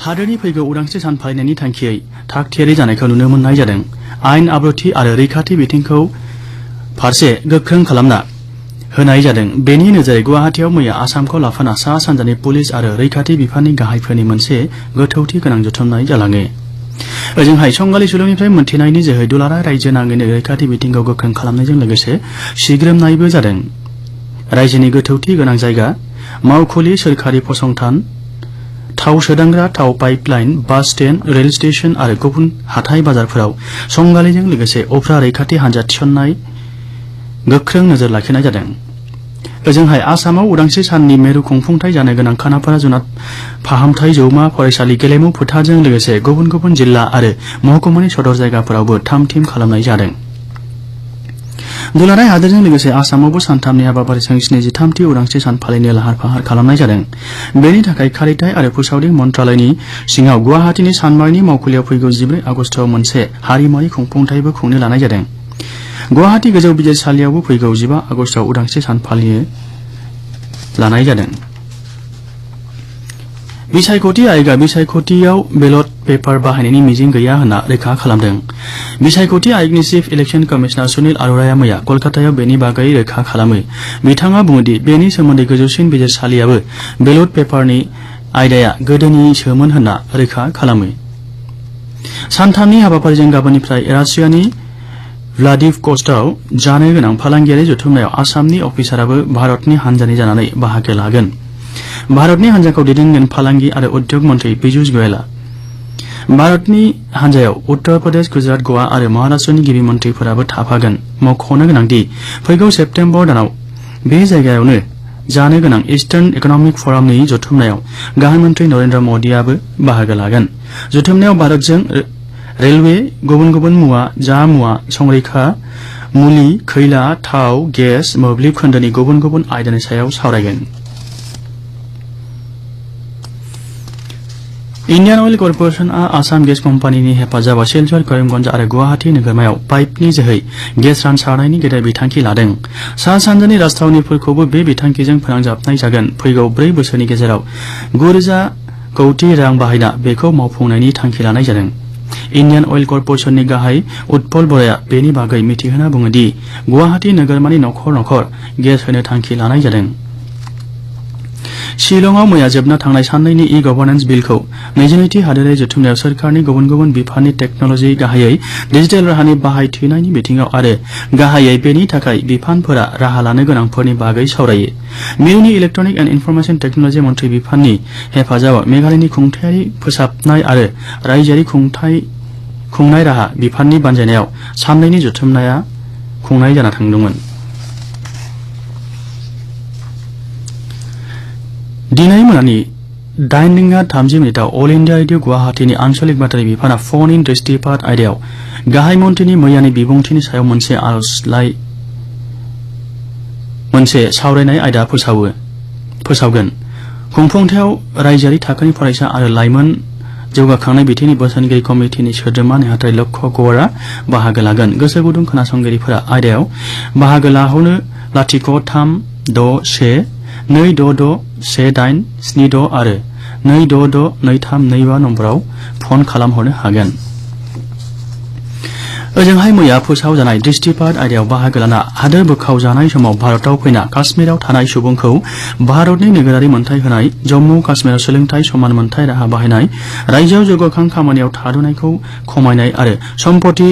हादोरनि फैगौ उदांस्रि सान फालिनायनि थांखियै थाग-थियारि जानायखौ नुनो मोननाय जादों। आयेन आब्रुथि आरो रैखाथि बिथिंखौ फारसे गोख्रों खालामना होनाय जादों। बेनि नोजोरै गुवाहाटीआव मैया आसामखौ लाफाना सा सानजानि पुलिस आरो रैखाथि बिफाननि गाहायफोरनि मोनसे गोथौथि गोनां जथुमनाय जालाङो। ओजोंहाय संगालि सुलुंनिफ्राय मोनथिनायनि जोहै दुलाराय रायजो नाङैनो रैखाथि बिथिंखौ गोख्रों खालामनायजों लोगोसे सिग्रोमनायबो जादों। रायजोनि गोथौथि गोनां जायगा, मावखुलि, सोरखारि फसंथान, थाव सोदांग्रा, थाव पाइपलाइन, बास स्टेन्ड, रेल स्टेशन आरो गुबुन हाथाय बाजारफोराव संगालिजों लोगोसे उफ्रा रैखाथि हान्जा थिसननाय गोख्रों नोजोर लाखिनाय जादों। ओजोंहाय आसामाव उदांस्रि साननि मेरु खुंफुंथाय जानो गोनां खानापारा जुनार फाहामथाय जौमा फरायसालि गेलेमु फोथारजों लोगोसे गुबुन गुबुन जिल्ला आरो महकुमानि सदर जायगाफोरावबो थाम-थिम खालामनाय जादों। दुलाराय हादोरजों लोगोसे आसामावबो सानथामनि हाबाफारिजों 73थि उदांस्रि सान फालिनो लाहार-फाहार खालामनाय जादों। बेनि थाखाय खारिथाय आरो फोसावदिं मन्त्रालयनि सिङाव गुवाहाटीनि सानमारनि मावखुलियाव फैगौ 14 आगस्टआव मोनसे हारिमुआरि खुंफुंथायबो खुंनो लानाय जादों। गुवाहाटी गोजौ बिजिरसालियावबो फैगौ 15 आगस्टआव उदांस्रि सान फालिनो लानाय जादों। बिसायख'थि आयोगा बिसायख'थियाव बेलट पेपार बाहायनायनि मिजिं गैया होनना रोखा खालामदों। बिसायख'थि आयोगनि चिफ इलेक्शन कमिशनार सुनील अरोराया मैया कलकातायाव बेनि बागै रोखा खालामो। बिथाङा बुङोदि बेनि सोमोन्दै गोजौसिन बिजिरसालियाबो बेलट पेपारनि आयदाया गोदोनिसोमोन होनना रोखा खालामो। सानथामनि हाबाफारिजों गाबोननिफ्राय रासियानि व्लादिवस्टकआव जानो गोनां फालांगियारि जथुमनायाव आसामनि अफिसाराबो भारतनि हान्जानि जानानै बाहागो लागोन। भारतनि हान्जाखौ दैदेनगोन फालांगि आरो उद्योग मन्थ्रि पीयूष गोयलआ। भारतनि हान्जायाव उत्तर प्रदेश, गुजरात, गवा आरो महाराष्ट्रनि गिबि मन्थ्रिफोराबो थाफागोन। मख'नो गोनांदि फैगौ सेप्तेम्बर दानाव बे जायगायावनो जानो गोनां इस्टार्न इकनमिक फरामनि जथुमनायाव गाहाय मन्थ्रि नरेन्द्र मोदीआबो बाहागो लागोन। जथुमनायाव भारतजों रेलवे, गुबुन गुबुन मुवा, जामुवा, संरैखा, मुलि, खैला, थाव, गेस, मोब्लिब खोन्दोनि गुबुन गुबुन आयदानि सायाव सावरायगोन। इण्डियान अइल कर्परेशनआ आसाम गेस कम्पानिनि हेफाजाबाव सिलचर, करिमगंज आरो गुवाहाटी नोगोरमायाव पाइपनि जोहै गेस रानसारनायनि गेदेर बिथांखि लादों। सा सानजानि राजथावनिफोरखौबो बे बिथांखिजों फोनांजाबनाय जागोन। फैगौ 4 बोसोरनि गेजेराव 9,000 कौटि रां बाहायना बेखौ मावफुंनायनि थांखि लानाय जादों। इण्डियान अइल कर्परेशननि गाहाय उत्पल बराया बेनि बागै मिथिहोना बुङोदि गुवाहाटी नोगोरमानि नखर नखर गेस होनो थांखि लानाय जादों। शिलंआव मैया जोबना थांनाय साननैनि इ-गभारनेन्स बिलखौ 22थि हादोरारि जथुमनायाव सोरखारनि गुबुन गुबुन बिफाननि टेक्नलजि, गाहायै डिजिटेल राहानि बाहायथिनायनि बिथिङाव आरो गाहायै बेनि थाखाय बिफानफोरा राहा लानो गोनांफोरनि बागै सावरायो। मिरुनि इलेक्ट्रनिक एन्ड इनफरमेशन टेक्नलजि मन्थ्रि बिफाननि हेफाजाबाव मेघालयनि खुंथायारि फोसाबनाय आरो रायजोआरि खुंनाय राहा बिफाननि बानजायनायाव साननैनि जथुमनाया खुंनाय जाना थांदोंमोन। दिनै मोनानि 8:30 अल इण्डिया रेडिअ गुवाहाटीनि आन्चलिक बाथ्रारि बिफाना फन इन दृष्टिपात आयदायाव गाहाय मन्थ्रिनि मैयानि बिबुंथिनि सायाव मोनसे सावरायनाय आयदा फोसावगोन। खुंफुंथायाव रायजोआरि थाखोनि फरायसा आरो लाइमोन जौगाखांनाय बिथिंनि बोसोनगिरि कमिटिनि सोद्रोमा नेहाथारि लक्ष्य गौरआ बाहागो लागोन। गोसो गुदुं खोनासंगिरिफोरा आयदायाव बाहागो लाहरनो 0362661876 आरो 2662325 नम्बराव फन खालामहरनो हागोन। ओजोंहाय मैया फोसावजानाय दृष्टिपात आयदायाव बाहागो लाना हादोर बोखावजानाय समाव भारताव फैना काश्मीराव थानाय सुबुंखौ भारतनि नोगोरारि मोनथाय होनाय, जम्मु काश्मीराव सोलोंथाय, समान मोनथाय राहा बाहायनाय, रायजोआव जौगाखां खामानियाव थाद'नायखौ खमायनाय आरो सम्पति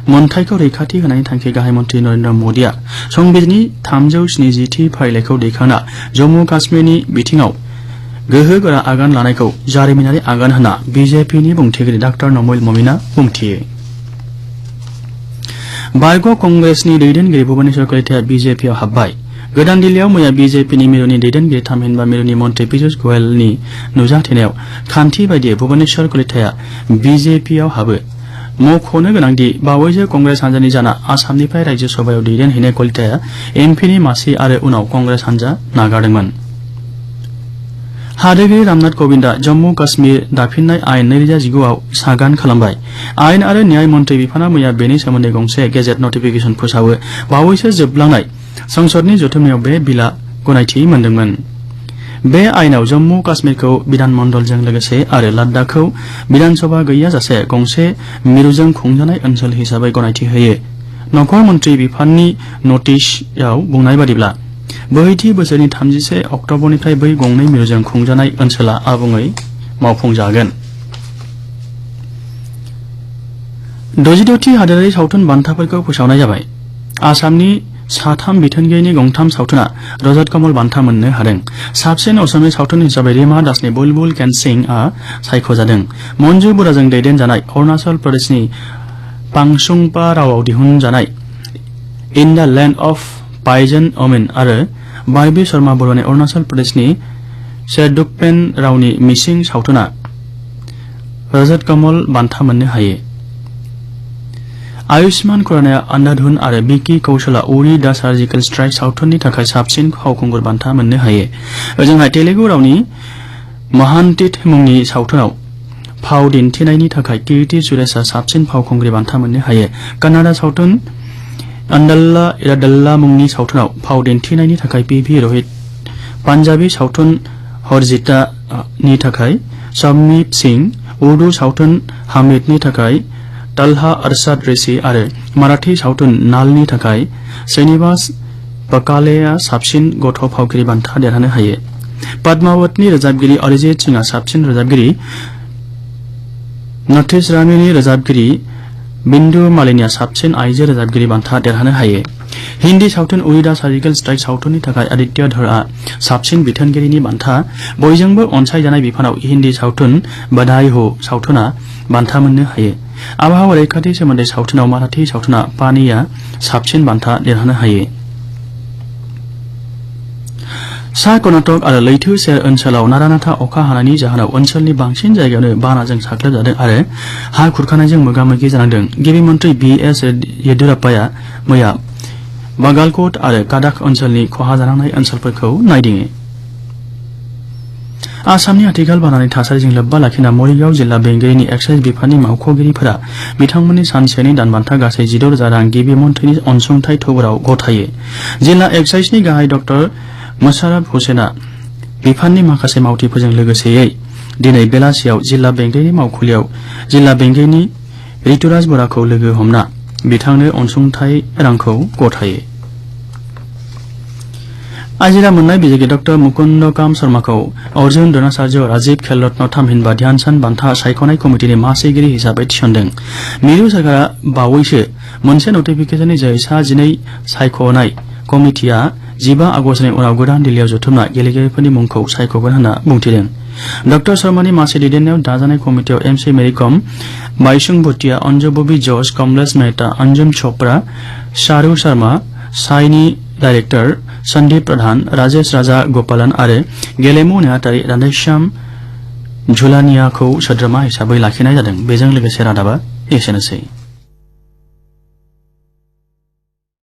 मोनथायखौ रैखाथि होनायनि थांखि गाहाय मन्थ्रि नरेन्द्र मोदीआ संबिजिरनि 370थि फारिलाइखौ दैखांना जम्मु काश्मीरनि बिथिङाव गोहोगोरा आगान लानायखौ जारिमिनारि आगान होनना बिजेपिनि बुंथिगिरि डॉ नमल ममिना बुंथियो। बारग' कंग्रेसनि दैदेनगिरि भुबनेश्वर कलिताया बिजेपिआव हाबबाय। गोदान दिल्लीयाव मैया बिजेपिनि मिरुनि दैदेनगिरि थामहिनबा मिरुनि मन्थ्रि पीयूष गोयलनि नुजाथिनायाव खान्थि बायदियै भुबनेश्वर कलिताया बिजेपिआव हाबो। मख'नो गोनांदि बावैसो कंग्रेस हान्जानि जाना आसामनिफ्राय रायजो सभायाव दैदेनहैनाय कलिताया एमपिनि मासि आरो उनाव कंग्रेस हान्जा नागारदोंमोन। हादोरगिरि रामनाथ कविन्दआ जम्मु काश्मीर दाफिननाय आयेन 2019 आव सागान खालामबाय। आयेन आरो न्याय मन्थ्रि बिफाना मैया बेनि सोमोन्दै गंसे गेजेट नटिफिकेशन फोसावो। बावैसो जोबलांनाय संसदनि जथुमनायाव बे बिलआ गनायथि मोनदोंमोन। बे आयेनाव जम्मु काश्मीरखौ बिधान मण्डलजों लोगोसे आरो लाद्दाखखौ बिधानसभा गैयाजासे गंसे मिरुजों खुंजानाय ओनसोल हिसाबै गनायथि होयो। नखर मन्त्रि बिफाननि नटिसआव बुंनाय बादिब्ला बोहैथि बोसोरनि 31 अक्टबरनिफ्राय बै गंनै मिरुजों खुंजानाय ओनसोला आबुङै मावफुंजागोन। 66थि हादोरारि सावथुन बान्थाफोरखौ फोसावनाय जाबाय। आसामनि साथाम बिथोनगिरिनि गंथाम सावथुना रजत कमल बान्था मोननो हादों। साबसिन असमिया सावथुन हिसाबै रिमा दासनि बुलबुल कैन सिंआ सायख'जादों। मन्जु बराजों दैदेनजानाय अरुणाचल प्रदेशनि पांसुंपा रावआव दिहुनजानाय in the land of poison women आरो बारबी शर्मा बर'नि अरुणाचल प्रदेशनि शेरडुकपेन रावनि मिसिं सावथुना रजत कमल बान्था मोननो हायो। आयुष्मान खुरानाया अंधाधुन आरो बिकी कौशला उरी द सार्जिकल स्ट्राइक सावथुननि थाखाय साबसिन फावखुंगुर बान्था मोननो हायो। ओजोंहाय तेलुगु रावनि महान्तित मुंनि सावथुनाव फाव दिन्थिनायनि थाखाय कीर्ति सुरेशआ साबसिन फावखुंग्रि बान्था मोननो हायो। कन्नाडा सावथुन अंडल्ला इराडल्ला मुंनि सावथुनाव फाव दिन्थिनायनि थाखाय पीवी रोहित, पान्जाबी सावथुन हरजिता नि थाखाय शम्मीत सिंह, उर्दू सावथुन हामिदनि थाखाय तलहा अरशद ऋषि आरो मराठी सावथुन नालनि थाखाय श्रीनिवास बकालेया साबसिन गथ' फावगिरि बान्था देरहानो हायो। पद्मावतनि रोजाबगिरि अरिजित सिंहआ साबसिन रोजाबगिरि, नथिश रामीनि रोजाबगिरि बिन्दु मालिनीआ साबसिन आइजो रोजाबगिरि बान्था देरहानो हायो। हिन्दी सावथुन उरी द सार्जिकल स्ट्राइक सावथुननि थाखाय आदित्य धरआ साबसिन बिथोनगिरिनि बान्था, बयजोंबो अनसायजानाय बिफानाव हिन्दी सावथुन बधाई हो सावथुना बान्था मोननो हायो। आबहावा रैखाथि सोमोन्दै सावथुनाव माराठी सावथुना पानीआ साबसिन बान्था देरहानो हायो। सा कर्नाटक आरो लैथो सेर ओनसोलाव नारानाथा अखा हानायनि जाहोनाव ओनसोलनि बांसिन जायगायावनो बानाजों साग्लोबजादों आरो हा खुरखानायजों मोगा-मोगि जानांदों। गिबि मन्त्रि बीएस येदियुराप्पाया मैया बागालकोट आरो काडाक ओनसोलनि खहा जानांनाय ओनसोलफोरखौ नायदिङो। आसामनि आथिखाल बानानि थासारिजों लोब्बा लाखिना मरिगाव जिल्ला बेंगिरिनि एक्साइज बिफाननि मावख'गिरिफोरा बिथांमोननि सानसेनि दानबान्था गासै 16,000 रां गिबि मन्थ्रिनि अनसुंथाइ थुबुराव गथायो। जिल्ला एक्साइजनि गाहाय डक्टर मोशाररफ हुसेना बिफाननि माखासे मावथिफोरजों लोगोसेयै दिनै बेलासियाव जिल्ला बेंगिरिनि मावखुलियाव जिल्ला बेंगिरिनि ऋतुराज बराखौ लोगो हमना बिथांनो अनसुंथाइ रांखौ गथायो। आजिरा मोननाय बिजेपि डक्टर मुकुन्दकाम शर्माखौ अर्जुन द्रोणाचार्य राजीव खेल रत्न थामहिनबा ध्यानचंद बान्था सायख'नाय कमिटिनि मासिगिरि हिसाबै थिसनदों। मिरु सरकारा बावैसो मोनसे नटिफिकेशननि जोहै सा 12 सायख'नाय कमिटिया 15 आगस्तनि उनाव गोदान दिल्लीयाव जथुमना गेलेगिरिफोरनि मुंखौ सायख'गोन होनना बुंथिदों। डक्टर शर्मानि मासि दैदेननायाव दाजानाय कमिटियाव एमसी मेरिकम, बाइचुं भुटिया, अंजु बबी जॉर्ज, कमलेश मेहता, अंजुम चोपड़ा, शारू शर्मा, साइनी डाइरेक्टर सन्दीप प्रधान, राजेश राजा गोपालन आरो गेलेमु नेहाथारि राधेश्याम झुलानियाखौ सोद्रोमा हिसाबै लाखिनाय जादों। बेजों लोगोसे रादाबा एसेनोसै।